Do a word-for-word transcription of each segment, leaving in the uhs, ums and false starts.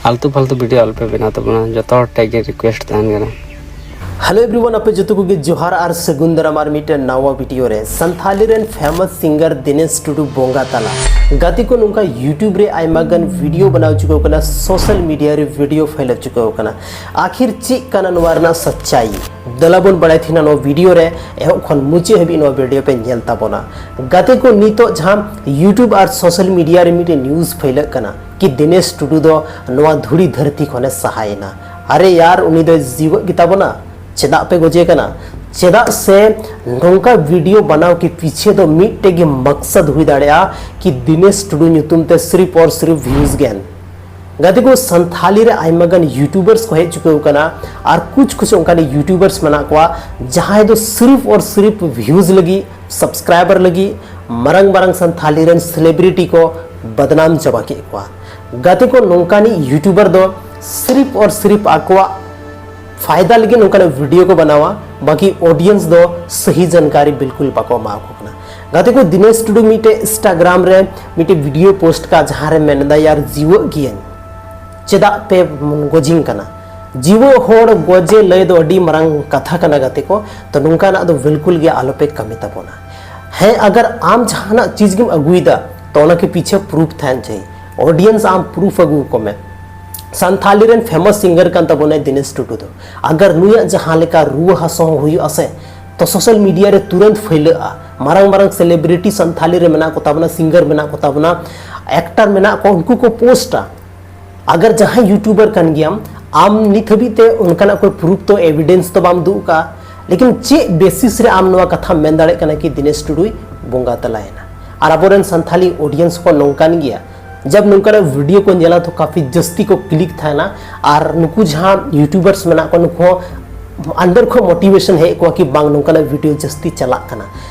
ᱟᱞᱛᱩ ᱯᱷᱟᱞᱛᱩ video ᱟᱞᱚᱯᱮ ᱵᱮᱱᱟᱣ ᱛᱟᱵᱚᱱᱟ, ᱡᱚᱛᱚ ᱦᱚᱲ ᱴᱷᱮᱱ ᱜᱮ ᱨᱤᱠᱩᱭᱮᱥᱴ ᱛᱟᱦᱮᱱ ᱠᱟᱱᱟ᱾ ᱦᱮᱞᱳ ᱮᱵᱷᱨᱤᱣᱟᱱ, ᱟᱯᱮ ᱡᱚᱛᱚ ᱠᱚᱜᱮ ᱡᱚᱦᱟᱨ ᱟᱨ ᱥᱟᱹᱜᱩᱱ ᱫᱟᱨᱟᱢ ᱟᱨ ᱢᱤᱫᱴᱮᱱ ᱱᱟᱣᱟ ᱵᱷᱤᱰᱤᱭᱳ ᱨᱮ᱾ ᱥᱟᱱᱛᱷᱟᱞᱤ ᱨᱮᱱ ᱯᱷᱮᱢᱟᱥ ᱥᱤᱝᱜᱟᱨ ᱫᱤᱱᱮᱥ ᱴᱩᱰᱩ ᱵᱚᱸᱜᱟ ᱛᱟᱞᱟ᱾ ᱜᱟᱛᱮ ᱠᱚ, ᱱᱚᱝᱠᱟ ᱭᱩᱴᱩᱵᱽ ᱨᱮ ᱟᱭᱢᱟ ᱜᱟᱱ ᱵᱷᱤᱰᱤᱭᱳ ᱵᱮᱱᱟᱣ ᱪᱩᱠᱟᱹᱣ ᱠᱟᱱᱟ, ᱥᱳᱥᱟᱞ ᱢᱤᱰᱤᱭᱟ ᱨᱮ ᱵᱷᱤᱰᱤᱭᱳ ᱯᱷᱟᱭᱞᱟᱣ ᱪᱩᱠᱟᱹᱣ ᱠᱟᱱᱟ᱾ ᱟᱠᱷᱤᱨ ᱪᱮᱫ ᱠᱟᱱᱟ ᱱᱚᱣᱟ ᱨᱮᱱᱟᱜ ᱥᱟᱪᱪᱟᱭ? ᱫᱮᱞᱟ ᱵᱚᱱ ᱵᱟᱲᱟᱭ ᱛᱟᱦᱮᱱᱟ ᱱᱚᱣᱟ ᱵᱷᱤᱰᱤᱭᱳ ᱨᱮ, ᱮᱦᱚᱵ ᱠᱷᱚᱱ ᱢᱩᱪᱟᱹᱫ ᱦᱟᱹᱵᱤᱡ ᱱᱚᱣᱟ ᱵᱷᱤᱰᱤᱭᱳ ᱯᱮ ᱧᱮᱞ ᱛᱟᱵᱚᱱᱟ᱾ ᱜᱟᱛᱮ ᱠᱚ, ᱱᱤᱛᱚᱜ ᱡᱟᱦᱟᱸ ᱭᱩᱴᱩᱵᱽ ᱟᱨ ᱥᱳᱥᱟᱞ ᱢᱤᱰᱤᱭᱟ ᱨᱮ ᱢᱤᱫᱴᱮᱱ ᱱᱤᱭᱩᱡᱽ ᱯᱷᱟᱭᱞᱟᱜ ᱠᱟᱱᱟ ᱠᱤ ᱫᱤᱱᱮᱥ ᱴᱩᱰᱩ ᱫᱚ ᱱᱚᱣᱟ ᱫᱷᱩᱲᱤ ᱫᱷᱟᱹᱨᱛᱤ ᱠᱷᱚᱱᱮ ᱥᱟᱦᱟᱭᱮᱱᱟ᱾ ᱟᱨᱮ ᱭᱟᱨ, ᱩᱱᱤ ᱫᱚᱭ ᱡᱤᱣᱮᱫ ᱜᱮᱛᱟ ᱵᱚᱱᱟ? ᱪᱮᱫᱟᱜ ᱯᱮ ᱜᱚᱡᱮ ᱠᱟᱱᱟ? ᱪᱮᱫᱟᱜ ᱥᱮ ᱱᱚᱝᱠᱟ ᱵᱷᱤᱰᱤᱭᱳ ᱵᱟᱱᱟᱣ ᱠᱤ ᱯᱤᱪᱷᱮ ᱫᱚ ᱢᱤᱫᱴᱮᱡ ᱜᱮ ᱢᱟᱠᱥᱟᱫ ᱦᱩᱭ ᱫᱟᱲᱮᱭᱟᱜᱼᱟ ᱠᱤ ᱫᱤᱱᱮᱥ ᱴᱩᱰᱩ ᱧᱩᱛᱩᱢ ᱛᱮ ᱥᱤᱨᱤᱯ ᱚᱨ ᱥᱤᱨᱤᱯ ᱵᱷᱤᱭᱩᱡᱽ ᱜᱮᱱ᱾ ᱜᱟᱛᱮ ᱠᱚ, ᱥᱟᱱᱛᱷᱟᱞᱤ ᱨᱮ ᱟᱭᱢᱟ ᱜᱟᱱ ᱭᱩᱴᱩᱵᱟᱨᱥ ᱠᱚ ᱦᱮᱡ ᱪᱩᱠᱟᱹᱣ ᱠᱟᱱᱟ ᱟᱨ ᱠᱩᱪ ᱠᱩᱪ ᱚᱱᱠᱟᱱ ᱭᱩᱴᱩᱵᱟᱨᱥ ᱢᱮᱱᱟᱜ ᱠᱚᱣᱟ ᱡᱟᱦᱟᱸᱭ ᱫᱚ ᱥᱤᱨᱤᱯ ᱚᱨ ᱥᱤᱨᱤᱯ ᱵᱷᱤᱭᱩᱡᱽ ᱞᱟᱹᱜᱤᱫ, ᱥᱟᱵᱥᱠᱨᱟᱭᱵᱟᱨ ᱞᱟᱹᱜᱤᱫ ᱢᱟᱨᱟᱝ ᱢᱟᱨᱟᱝ ᱥᱟᱱᱛᱷᱟᱞᱤ ᱨᱮᱱ ᱥᱮᱞᱮᱵᱨᱤᱴᱤ ᱠᱚ ᱵᱟᱫᱱᱟᱢ ᱪᱟᱵᱟ ᱠᱮᱫ ᱠᱚᱣᱟ᱾ ᱜᱟᱛᱮ ᱠᱚ, ᱱᱚᱝᱠᱟᱱᱤᱡ ᱭᱩᱴᱩᱵᱟᱨ ᱫᱚ ᱥᱤᱨᱤᱯ ᱚᱨ ᱥᱤᱨᱤᱯ ᱟᱠᱚᱣᱟᱜ ᱯᱷᱟᱭᱫᱟ ᱞᱟᱹᱜᱤᱫ ᱱᱚᱝᱠᱟᱱᱟᱜ ᱵᱷᱤᱰᱤᱭᱳ ᱠᱚ ᱵᱮᱱᱟᱣᱟ, ᱵᱟᱠᱤ ᱚᱰᱤᱭᱮᱱᱥ ᱫᱚ ᱥᱟᱹᱦᱤ ᱡᱟᱱᱠᱟᱨᱤ ᱵᱤᱞᱠᱩᱞ ᱵᱟᱠᱚ ᱮᱢᱟ ᱠᱚ ᱠᱟᱱᱟ᱾ ᱜᱟᱛᱮ ᱠᱚ, ᱫᱤᱱᱮᱥ ᱴᱩᱰᱩ ᱢᱤᱫᱴᱮᱡ ᱤᱱᱥᱴᱟᱜᱨᱟᱢ ᱨᱮ ᱢᱤᱫᱴᱮᱡ ᱵᱷᱤᱰᱤᱭᱳ ᱯᱳᱥᱴ ᱠᱟᱜ, ᱡᱟᱦᱟᱸ ᱨᱮ ᱢᱮᱱᱫᱟ, "ᱭᱟᱨ, ᱡᱤᱣᱟᱹᱜ ᱜᱤᱭᱟᱹᱧ, ᱪᱮᱫᱟᱜ ᱯᱮ ᱜᱚᱡᱤᱧ ᱠᱟᱱᱟ?" ᱡᱤᱣᱟᱹᱜ ᱦᱚᱲ ᱜᱚᱡᱮ ᱞᱟᱹᱭ ᱫᱚ ᱟᱹᱰᱤ ᱢᱟᱨᱟᱝ ᱠᱟᱛᱷᱟ ᱠᱟᱱᱟ ᱜᱟᱛᱮ ᱠᱚ, ᱛᱚ ᱱᱚᱝᱠᱟᱱᱟᱜ ᱫᱚ ᱵᱤᱞᱠᱩᱞ ᱜᱮ ᱟᱞᱚᱯᱮ ᱠᱟᱹᱢᱤ ᱛᱟᱵᱚᱱᱟ᱾ ᱦᱮᱸ, ᱟᱜᱟᱨ ᱟᱢ ᱡᱟᱦᱟᱱᱟᱜ ᱪᱤᱡᱽ ᱜᱮᱢ ᱟᱹᱜᱩᱭᱮᱫᱟ, ᱛᱚ ᱚᱱᱟ ᱠᱤ ᱯᱤᱪᱷᱮ ᱯᱨᱩᱯᱷ ᱛᱟᱦᱮᱱ ᱪᱟᱹᱦᱤ᱾ ᱚᱰᱤᱭᱮᱱᱥ ᱟᱢ ᱯᱨᱩᱯᱷ ᱟᱹᱜᱩ ᱟᱠᱚ ᱢᱮ᱾ ᱥᱟᱱᱛᱷᱟᱞᱤ ᱨᱮᱱ ᱯᱷᱮᱢᱟᱥ ᱥᱤᱝᱜᱟᱨ ᱠᱟᱱ ᱛᱟᱵᱚᱱᱟᱭ ᱫᱤᱱᱮᱥ ᱴᱩᱰᱩ ᱫᱚ᱾ ᱟᱜᱟᱨ ᱱᱩᱭᱟᱜ ᱡᱟᱦᱟᱸ ᱞᱮᱠᱟ ᱨᱩᱣᱟᱹ ᱦᱟᱹᱥᱩ ᱦᱚᱸ ᱦᱩᱭᱩᱜᱼᱟ ᱥᱮ, ᱛᱚ ᱥᱳᱥᱟᱞ ᱢᱤᱰᱤᱭᱟ ᱨᱮ ᱛᱩᱨᱟᱹᱱᱛ ᱯᱷᱟᱹᱭᱞᱟᱹᱜᱼᱟ᱾ ᱢᱟᱨᱟᱝ ᱢᱟᱨᱟᱝ ᱥᱮᱞᱮᱵᱨᱤᱴᱤ ᱥᱟᱱᱛᱷᱟᱞᱤ ᱨᱮ ᱢᱮᱱᱟᱜ ᱠᱚ ᱛᱟᱵᱚᱱᱟ, ᱥᱤᱝᱜᱟᱨ ᱢᱮᱱᱟᱜ ᱠᱚ ᱛᱟᱵᱚᱱᱟ, ᱮᱠᱴᱟᱨ ᱢᱮᱱᱟᱜ ᱠᱚ, ᱩᱱᱠᱩ ᱠᱚ ᱯᱳᱥᱴᱟ᱾ ᱟᱜᱟᱨ ᱡᱟᱦᱟᱸᱭ ᱭᱩᱴᱩᱵᱟᱨ ᱠᱟᱱ ᱜᱮᱭᱟᱢ, ᱟᱢ ᱱᱤᱛ ᱦᱟᱹᱵᱤᱡ ᱛᱮ ᱚᱱᱠᱟᱱᱟᱜ ᱠᱚ ᱯᱨᱩᱯᱷ ᱛᱚ, ᱮᱵᱤᱰᱮᱱᱥ ᱛᱚ ᱵᱟᱢ ᱫᱩᱜ ᱠᱟᱜᱼᱟ, ᱞᱮᱠᱤᱱ ᱪᱮᱫ ᱵᱮᱥᱤᱥ ᱨᱮ ᱟᱢ ᱱᱚᱣᱟ ᱠᱟᱛᱷᱟᱢ ᱢᱮᱱ ᱫᱟᱲᱮᱭᱟᱜ ᱠᱟᱱᱟ ᱠᱤ ᱫᱤᱱᱮᱥ ᱴᱩᱰᱩᱭ ᱵᱚᱸᱜᱟ ᱛᱟᱞᱟᱭᱮᱱᱟ? ᱟᱨ ᱟᱵᱚᱨᱮᱱ ᱥᱟᱱᱛᱷᱟᱞᱤ ᱚᱰᱤᱭᱮᱱᱥ ᱠᱚ ᱱᱚᱝᱠᱟᱱ ᱜᱮᱭᱟ, ᱡᱟᱵ ᱱᱚᱝᱠᱟᱱᱟᱜ ᱵᱷᱤᱰᱤᱭᱳ ᱠᱚ ᱧᱮᱞᱟ ᱛᱚ ᱠᱟᱯᱷᱤ ᱡᱟᱹᱥᱛᱤ ᱠᱚ ᱠᱞᱤᱠ ᱛᱟᱦᱮᱱᱟ᱾ ᱟᱨ ᱱᱩᱠᱩ ᱡᱟᱦᱟᱸ ᱭᱩᱴᱩᱵᱟᱨᱥ ᱢᱮᱱᱟᱜ ᱠᱚᱣᱟ, ᱱᱩᱠᱩ ᱦᱚᱸ ᱟᱱᱫᱟᱨ ᱠᱷᱚᱱ ᱢᱳᱴᱤᱵᱷᱮᱥᱚᱱ ᱦᱮᱡ ᱠᱚᱣᱟ ᱠᱤ ᱵᱟᱝ, ᱱᱚᱝᱠᱟᱱᱟᱜ ᱵᱷᱤᱰᱤᱭᱳ ᱡᱟᱹᱥᱛᱤ ᱪᱟᱞᱟᱜ ᱠᱟᱱᱟ᱾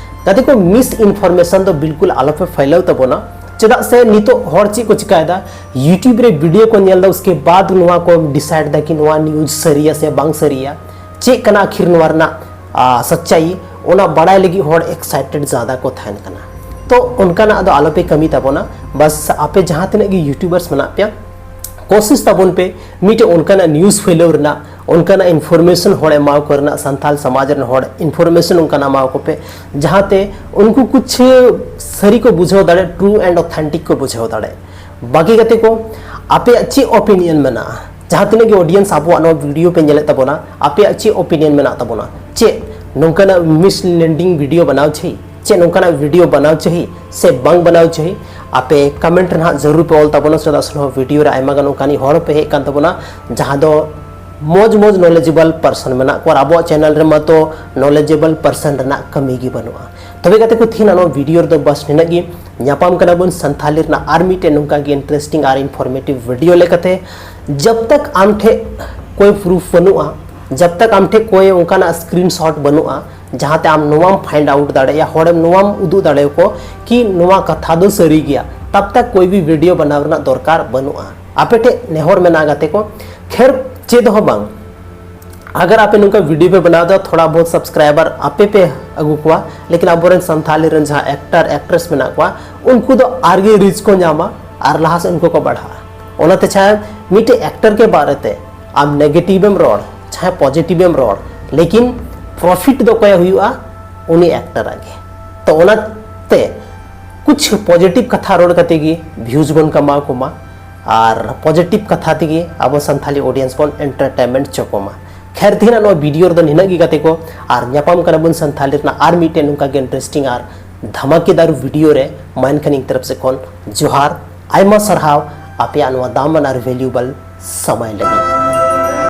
ᱜᱟᱛᱮ ᱠᱚ, ᱢᱤᱥ ᱤᱱᱯᱷᱚᱨᱢᱮᱥᱚᱱ ᱫᱚ ᱵᱤᱞᱠᱩᱞ ᱟᱞᱚᱯᱮ ᱯᱷᱟᱭᱞᱟᱣ ᱛᱟᱵᱚᱱᱟ᱾ ᱪᱮᱫᱟᱜ ᱥᱮ ᱱᱤᱛᱚᱜ ᱦᱚᱲ ᱪᱮᱫ ᱠᱚ ᱪᱤᱠᱟᱭᱮᱫᱟ, ᱭᱩᱴᱩᱵᱽ ᱨᱮ ᱵᱷᱤᱰᱤᱭᱳ ᱠᱚ ᱧᱮᱞ ᱮᱫᱟ, ᱩᱥᱠᱮ ᱵᱟᱫ ᱱᱚᱣᱟ ᱠᱚ ᱰᱤᱥᱟᱭᱤᱰ ᱮᱫᱟ ᱠᱤ ᱱᱚᱣᱟ ᱱᱤᱭᱩᱡᱽ ᱥᱟᱹᱨᱤᱭᱟ ᱥᱮ ᱵᱟᱝ ᱥᱟᱹᱨᱤᱭᱟ, ᱪᱮᱫ ᱠᱟᱱᱟ ᱟᱹᱠᱷᱤᱨ ᱱᱚᱣᱟ ᱨᱮᱱᱟᱜ, ᱟ, ᱥᱟᱪᱪᱟᱭᱤ, ᱚᱱᱟ ᱵᱟᱲᱟᱭ ᱞᱟᱹᱜᱤᱫ ᱦᱚᱲ ᱮᱠᱥᱟᱭᱴᱮᱰ ᱡᱟᱫᱟ ᱠᱚ ᱛᱟᱦᱮᱱ ᱠᱟᱱᱟ᱾ ᱛᱚ ᱚᱱᱠᱟᱱᱟᱜ ᱫᱚ ᱟᱞᱚᱯᱮ ᱠᱟᱹᱢᱤ ᱛᱟᱵᱚᱱᱟ᱾ ᱵᱟᱥ ᱟᱯᱮ ᱡᱟᱦᱟᱸ ᱛᱤᱱᱟᱹᱜ ᱜᱮ ᱭᱩᱴᱩᱵᱟᱨᱥ ᱢᱮᱱᱟᱜ ᱯᱮᱭᱟ, ᱠᱳᱥᱤᱥ ᱛᱟᱵᱚᱱ ᱯᱮ ᱢᱤᱫᱴᱮᱡ ᱚᱱᱠᱟᱱᱟᱜ ᱱᱤᱭᱩᱡᱽ ᱯᱷᱟᱹᱭᱞᱟᱹᱣ ᱨᱮᱱᱟᱜ, ᱚᱱᱠᱟᱱᱟᱜ ᱤᱱᱯᱷᱚᱨᱢᱮᱥᱚᱱ ᱦᱚᱲ ᱮᱢᱟᱣ ᱠᱚ ᱨᱮᱱᱟᱜ, ᱥᱟᱱᱛᱟᱞ ᱥᱚᱢᱟᱡᱽ ᱨᱮᱱ ᱦᱚᱲ ᱤᱱᱯᱷᱚᱨᱢᱮᱥᱚᱱ ᱚᱱᱠᱟᱱᱟᱜ ᱮᱢᱟᱣ ᱠᱚᱯᱮ, ᱡᱟᱦᱟᱸᱛᱮ ᱩᱱᱠᱩ ᱠᱩᱪᱷ ᱥᱟᱹᱨᱤ ᱠᱚ ᱵᱩᱡᱷᱟᱹᱣ ᱫᱟᱲᱮᱭᱟᱜ, ᱴᱨᱩ ᱮᱱᱰ ᱚᱛᱷᱮᱱᱴᱤᱠ ᱠᱚ ᱵᱩᱡᱷᱟᱹᱣ ᱫᱟᱲᱮᱭᱟᱜ᱾ ᱵᱟᱹᱜᱤ ᱠᱟᱛᱮ ᱠᱚ, ᱟᱯᱮᱭᱟᱜ ᱪᱮᱫ ᱚᱯᱤᱱᱤᱭᱚᱱ ᱢᱮᱱᱟᱜᱼᱟ? ᱡᱟᱦᱟᱸ ᱛᱤᱱᱟᱹᱜ ᱜᱮ ᱚᱰᱤᱭᱮᱱᱥ ᱟᱵᱚᱣᱟᱜ ᱱᱚᱣᱟ ᱵᱷᱤᱰᱤᱭᱳ ᱯᱮ ᱧᱮᱞᱮᱫ ᱛᱟᱵᱚᱱᱟ, ᱟᱯᱮᱭᱟᱜ ᱪᱮᱫ ᱚᱯᱤᱱᱤᱭᱚᱱ ᱢᱮᱱᱟᱜ ᱛᱟᱵᱚᱱᱟ? ᱪᱮᱫ ᱱᱚᱝᱠᱟᱱᱟᱜ ᱢᱤᱥᱞᱤᱰᱤᱝ ᱵᱷᱤᱰᱤᱭᱳ ᱵᱮᱱᱟᱣ ᱪᱟᱹᱦᱤ? ᱪᱮᱫ ᱱᱚᱝᱠᱟᱱᱟᱜ ᱵᱷᱤᱰᱤᱭᱳ ᱵᱮᱱᱟᱣ ᱪᱟᱹᱦᱤ ᱥᱮ ᱵᱟᱝ ᱵᱮᱱᱟᱣ ᱪᱟᱹᱦᱤ? ᱟᱯᱮ ᱠᱚᱢᱮᱱᱴ ᱨᱮ ᱱᱟᱦᱟᱜ ᱡᱟᱹᱨᱩᱲ ᱯᱮ ᱚᱞ ᱛᱟᱵᱚᱱᱟ, ᱪᱮᱫᱟᱜ ᱥᱮ ᱱᱚᱣᱟ ᱵᱷᱤᱰᱤᱭᱳ ᱨᱮ ᱟᱭᱢᱟ ᱜᱟᱱ ᱚᱱᱠᱟᱱᱤᱡ ᱦᱚᱲ ᱯᱮ ᱦᱮᱡ ᱟᱠᱟᱱ ᱛᱟᱵᱚᱱᱟ, ᱡᱟᱦᱟᱸ ᱫᱚ ᱢᱚᱡᱽ ᱢᱚᱡᱽ ᱱᱚᱞᱮᱡᱮᱵᱚᱞ ᱯᱟᱨᱥᱚᱱ ᱢᱮᱱᱟᱜ ᱠᱚᱣᱟ, ᱟᱨ ᱟᱵᱚᱣᱟᱜ ᱪᱮᱱᱮᱞ ᱨᱮᱢᱟ ᱛᱚ ᱱᱚᱞᱮᱡᱮᱵᱚᱞ ᱯᱟᱨᱥᱚᱱ ᱨᱮᱱᱟᱜ ᱠᱟᱹᱢᱤ ᱜᱮ ᱵᱟᱹᱱᱩᱜᱼᱟ᱾ ᱛᱚᱵᱮ ᱜᱟᱛᱮ ᱠᱚ, ᱛᱮᱦᱮᱧ ᱱᱚᱣᱟ ᱵᱷᱤᱰᱤᱭᱳ ᱨᱮᱫᱚ ᱵᱟᱥ ᱱᱤᱱᱟᱹᱜ ᱜᱮ᱾ ᱧᱟᱯᱟᱢ ᱠᱟᱱᱟ ᱵᱚᱱ ᱥᱟᱱᱛᱷᱟᱞᱤ ᱨᱮᱱᱟᱜ ᱟᱨ ᱢᱤᱫᱴᱮᱱ ᱱᱚᱝᱠᱟ ᱜᱮ ᱤᱱᱴᱟᱨᱮᱥᱴᱤᱝ ᱟᱨ ᱤᱱᱯᱷᱚᱨᱢᱮᱴᱤᱵᱷ ᱵᱷᱤᱰᱤᱭᱳ ᱞᱮᱠᱟᱛᱮ᱾ ᱡᱟᱵ ᱛᱟᱠ ᱟᱢ ᱴᱷᱮᱡ ᱠᱳᱭ ᱯᱨᱩᱯᱷ ᱵᱟᱹᱱᱩᱜᱼᱟ, ᱡᱟᱵ ᱛᱟᱠ ᱟᱢ ᱴᱷᱮᱡ ᱠᱳᱭ ᱚᱱᱠᱟᱱᱟᱜ ᱥᱠᱨᱤᱱᱥᱚᱴ ᱵᱟᱹᱱᱩᱜᱼᱟ, ᱡᱟᱦᱟᱸᱛᱮ ᱟᱢ ᱱᱚᱣᱟᱢ ᱯᱷᱟᱭᱤᱱᱰ ᱟᱣᱩᱴ ᱫᱟᱲᱮᱭᱟᱜᱼᱟ, ᱦᱚᱲᱮᱢ ᱱᱚᱣᱟᱢ ᱩᱫᱩᱜ ᱫᱟᱲᱮᱭᱟᱠᱚ ᱠᱤ ᱱᱚᱣᱟ ᱠᱟᱛᱷᱟ ᱫᱚ ᱥᱟᱹᱨᱤ ᱜᱮᱭᱟ, ᱛᱟᱵ ᱛᱟᱠ ᱠᱳᱭ ᱵᱷᱤ ᱵᱷᱤᱰᱤᱭᱳ ᱵᱮᱱᱟᱣ ᱨᱮᱱᱟᱜ ᱫᱚᱨᱠᱟᱨ ᱵᱟᱹᱱᱩᱜᱼᱟ᱾ ᱟᱯᱮ ᱴᱷᱮᱡ ᱱᱮᱦᱚᱨ ᱢᱮᱱᱟᱜᱼᱟ ᱜᱟᱛᱮ ᱠᱚ, ᱠᱷᱮᱨ ᱪᱮᱫ ᱦᱚᱸ ᱵᱟᱝ, ᱟᱜᱟᱨ ᱟᱯᱮ ᱱᱚᱝᱠᱟ ᱵᱷᱤᱰᱤᱭᱳ ᱯᱮ ᱵᱮᱱᱟᱣ ᱮᱫᱟ, ᱛᱷᱚᱲᱟ ᱵᱚᱦᱩᱛ ᱥᱟᱵᱥᱠᱨᱟᱭᱵᱟᱨ ᱟᱯᱮ ᱯᱮ ᱟᱹᱜᱩ ᱠᱚᱣᱟ, ᱞᱮᱠᱤᱱ ᱟᱵᱚᱨᱮᱱ ᱥᱟᱱᱛᱷᱟᱞᱤ ᱨᱮᱱ ᱡᱟᱦᱟᱸ ᱮᱠᱴᱟᱨ ᱮᱠᱴᱨᱮᱥ ᱢᱮᱱᱟᱜ ᱠᱚᱣᱟ, ᱩᱱᱠᱩ ᱫᱚ ᱟᱨᱜᱮ ᱨᱤᱪ ᱠᱚ ᱧᱟᱢᱟ ᱟᱨ ᱞᱟᱦᱟ ᱥᱮᱫ ᱩᱱᱠᱩ ᱠᱚ ᱵᱟᱲᱦᱟᱜᱼᱟ᱾ ᱚᱱᱟᱛᱮ ᱪᱟᱦᱮ ᱢᱤᱫᱴᱮᱡ ᱮᱠᱴᱟᱨ ᱜᱮ ᱵᱟᱨᱮᱛᱮ ᱟᱢ ᱱᱮᱜᱮᱴᱤᱵᱷ ᱮᱢ ᱨᱚᱲ, ᱪᱟᱦᱮ ᱯᱚᱡᱤᱴᱤᱵᱷ ᱮᱢ ᱨᱚᱲ, ᱞᱮᱠᱤᱱ ᱯᱨᱚᱯᱷᱤᱴ ᱫᱚ ᱚᱠᱚᱭᱟᱜ ᱦᱩᱭᱩᱜᱼᱟ? ᱩᱱᱤ ᱮᱠᱴᱟᱨᱟᱜ ᱜᱮ᱾ ᱛᱚ ᱚᱱᱟᱛᱮ ᱠᱩᱪᱷ ᱯᱚᱡᱤᱴᱤᱵᱷ ᱠᱟᱛᱷᱟ ᱨᱚᱲ ᱠᱟᱛᱮ ᱜᱮ ᱵᱷᱤᱭᱩᱡᱽ ᱵᱚᱱ ᱠᱟᱢᱟᱣ ᱠᱚᱢᱟ, ᱟᱨ ᱯᱚᱡᱤᱴᱤᱵᱷ ᱠᱟᱛᱷᱟ ᱛᱮᱜᱮ ᱟᱵᱚ ᱥᱟᱱᱛᱷᱟᱞᱤ ᱚᱰᱤᱭᱮᱱᱥ ᱵᱚᱱ ᱮᱱᱴᱟᱨᱴᱮᱱᱢᱮᱱᱴ ᱦᱚᱪᱚ ᱠᱚᱢᱟ᱾ ᱠᱷᱮᱨ, ᱛᱮᱦᱮᱧᱟᱜ ᱱᱚᱣᱟ ᱵᱷᱤᱰᱤᱭᱳ ᱨᱮᱫᱚ ᱱᱤᱱᱟᱹᱜ ᱜᱮ ᱜᱟᱛᱮ ᱠᱚ, ᱟᱨ ᱧᱟᱯᱟᱢ ᱠᱟᱱᱟ ᱵᱚᱱ ᱥᱟᱱᱛᱷᱟᱞᱤ ᱨᱮᱱᱟᱜ ᱟᱨ ᱢᱤᱫᱴᱮᱱ ᱱᱚᱝᱠᱟ ᱜᱮ ᱤᱱᱴᱟᱨᱮᱥᱴᱤᱝ ᱟᱨ ᱫᱷᱟᱢᱟᱠᱮᱫᱟᱨ ᱵᱷᱤᱰᱤᱭᱳ ᱨᱮ᱾ ᱢᱟ ᱮᱱᱠᱷᱟᱱ ᱤᱧ ᱛᱚᱨᱚᱯ ᱥᱮᱫ ᱠᱷᱚᱱ ᱡᱚᱦᱟᱨ, ᱟᱭᱢᱟ ᱥᱟᱨᱦᱟᱣ ᱟᱯᱮᱭᱟᱜ ᱱᱚᱣᱟ ᱫᱟᱢᱟᱱ ᱟᱨ ᱵᱷᱮᱞᱩᱭᱮᱵᱚᱞ ᱥᱚᱢᱚᱭ ᱞᱟᱹᱜᱤᱫ᱾